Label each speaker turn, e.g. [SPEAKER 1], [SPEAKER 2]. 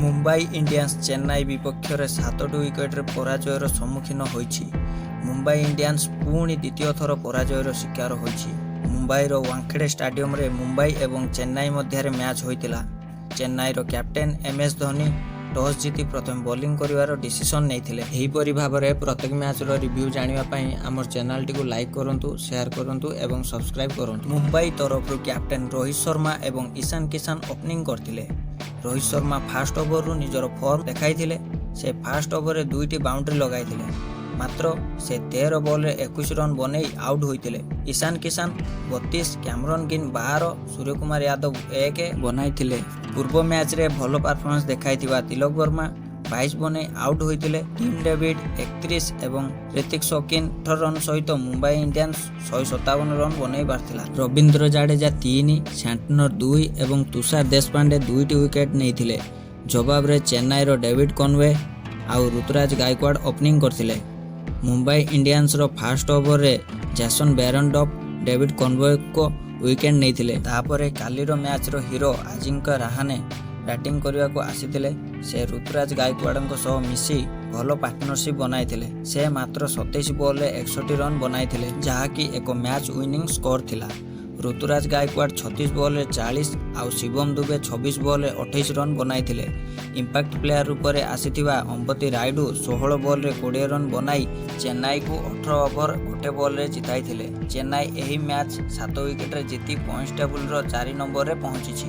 [SPEAKER 1] Mumbai Indians Chennai ବିପକ୍ଷରେ ସାତୋଟି ୱିକେଟରେ ପରାଜୟର ସମ୍ମୁଖୀନ ହୋଇଛି। ମୁମ୍ବାଇ ଇଣ୍ଡିଆନ୍ସ ପୁଣି ଦ୍ୱିତୀୟ ଥର ପରାଜୟର ଶିକାର ହୋଇଛି। ମୁମ୍ବାଇର ୱାଙ୍ଖେଡେ ଷ୍ଟାଡିୟମରେ ମୁମ୍ବାଇ ଏବଂ ଚେନ୍ନାଇ ମଧ୍ୟରେ ମ୍ୟାଚ୍ ହୋଇଥିଲା। ଚେନ୍ନାଇର କ୍ୟାପ୍ଟେନ୍ ଏମ୍.ଏସ୍. ଧୋନି ଟସ୍ ଜିତି ପ୍ରଥମେ ବୋଲିଂ କରିବାର ଡିସିସନ୍ ନେଇଥିଲେ। ଏହିପରି ଭାବରେ ପ୍ରତ୍ୟେକ ମ୍ୟାଚ୍ର ରିଭ୍ୟୁ ଜାଣିବା ପାଇଁ ଆମର ଚ୍ୟାନେଲଟିକୁ ଲାଇକ୍ କରନ୍ତୁ, ସେୟାର କରନ୍ତୁ ଏବଂ ସବସ୍କ୍ରାଇବ୍ କରନ୍ତୁ। ମୁମ୍ବାଇ ତରଫରୁ କ୍ୟାପ୍ଟେନ୍ ରୋହିତ ଶର୍ମା ଏବଂ ଇଶାନ କିଶାନ ଓପନିଂ କରିଥିଲେ। ରୋହିତ ଶର୍ମା ଫାଷ୍ଟ ଓଭରରୁ ନିଜର ଫର୍ମ ଦେଖାଇଥିଲେ। ସେ ଫାଷ୍ଟ ଓଭରରେ ଦୁଇଟି ବାଉଣ୍ଡ୍ରି ଲଗାଇଥିଲେ। ମାତ୍ର ସେ 13 ବଲରେ 21 ରନ୍ ବନେଇ ଆଉଟ୍ ହୋଇଥିଲେ। ଇଶାନ କିଶାନ 32, କ୍ୟାମରନ୍ ଗ୍ରୀନ୍ 12, ସୂର୍ଯ୍ୟକୁମାର ଯାଦବ 1 ବନାଇଥିଲେ। ପୂର୍ବ ମ୍ୟାଚ୍ରେ ଭଲ ପରଫର୍ମାନ୍ସ ଦେଖାଇଥିବା ତିଲକ ବର୍ମା 22 ବନେଇ ଆଉଟ୍ ହୋଇଥିଲେ। ଟିମ୍ ଡେଭିଡ୍ 31 ଏବଂ ହ୍ରିତିକ ଶୌକିନ 18 ରନ୍ ସହିତ ମୁମ୍ବାଇ ଇଣ୍ଡିଆନ୍ସ 157 ରନ୍ ବନେଇ ପାରିଥିଲା। ରବୀନ୍ଦ୍ର ଜାଡେଜା 3, ସାଣ୍ଟନର 2 ଏବଂ ତୁଷାର ଦେଶପାଣ୍ଡେ ଦୁଇଟି ୱିକେଟ୍ ନେଇଥିଲେ। ଜବାବରେ ଚେନ୍ନାଇର ଡେଭିଡ୍ କନୱେ ଆଉ ଋତୁରାଜ ଗାଇକୱାଡ ଓପନିଂ କରିଥିଲେ। ମୁମ୍ବାଇ ଇଣ୍ଡିଆନ୍ସର ଫାଷ୍ଟ ଓଭରରେ ଜାସନ ବେହରେଣ୍ଡର୍ଫ ଡେଭିଡ୍ କନୱେଙ୍କ ୱିକେଟ୍ ନେଇଥିଲେ। ତାପରେ କାଲିର ମ୍ୟାଚ୍ର ହିରୋ ଆଜିଙ୍କ୍ୟ ରାହାନେ ବ୍ୟାଟିଂ କରିବାକୁ ଆସିଥିଲେ। ସେ ଋତୁରାଜ ଗାଇକୱାଡଙ୍କ ସହ ମିଶି ଭଲ ପାର୍ଟନରସିପ୍ ବନାଇଥିଲେ। ସେ ମାତ୍ର 27 ବଲରେ 61 ରନ୍ ବନାଇଥିଲେ, ଯାହାକି ଏକ ମ୍ୟାଚ୍ ୱିନିଂ ସ୍କୋର ଥିଲା। ଋତୁରାଜ ଗାଇକୱାଡ 36 ବଲରେ 40 ଆଉ ଶିବମ ଦୁବେ 26 ବଲରେ 28 ରନ୍ ବନାଇଥିଲେ। ଇମ୍ପାକ୍ଟ ପ୍ଲେୟାର ରୂପରେ ଆସିଥିବା ଅମ୍ବତି ରାଇଡୁ 16 ବଲରେ 20 ରନ୍ ବନାଇ ଚେନ୍ନାଇକୁ 18 ଓଭର 1 ବଲରେ ଜିତାଇଥିଲେ। ଚେନ୍ନାଇ ଏହି ମ୍ୟାଚ୍ 7 ୱିକେଟରେ ଜିତି ପଏଣ୍ଟ ଟେବୁଲର 4 ନମ୍ବରରେ ପହଞ୍ଚିଛି।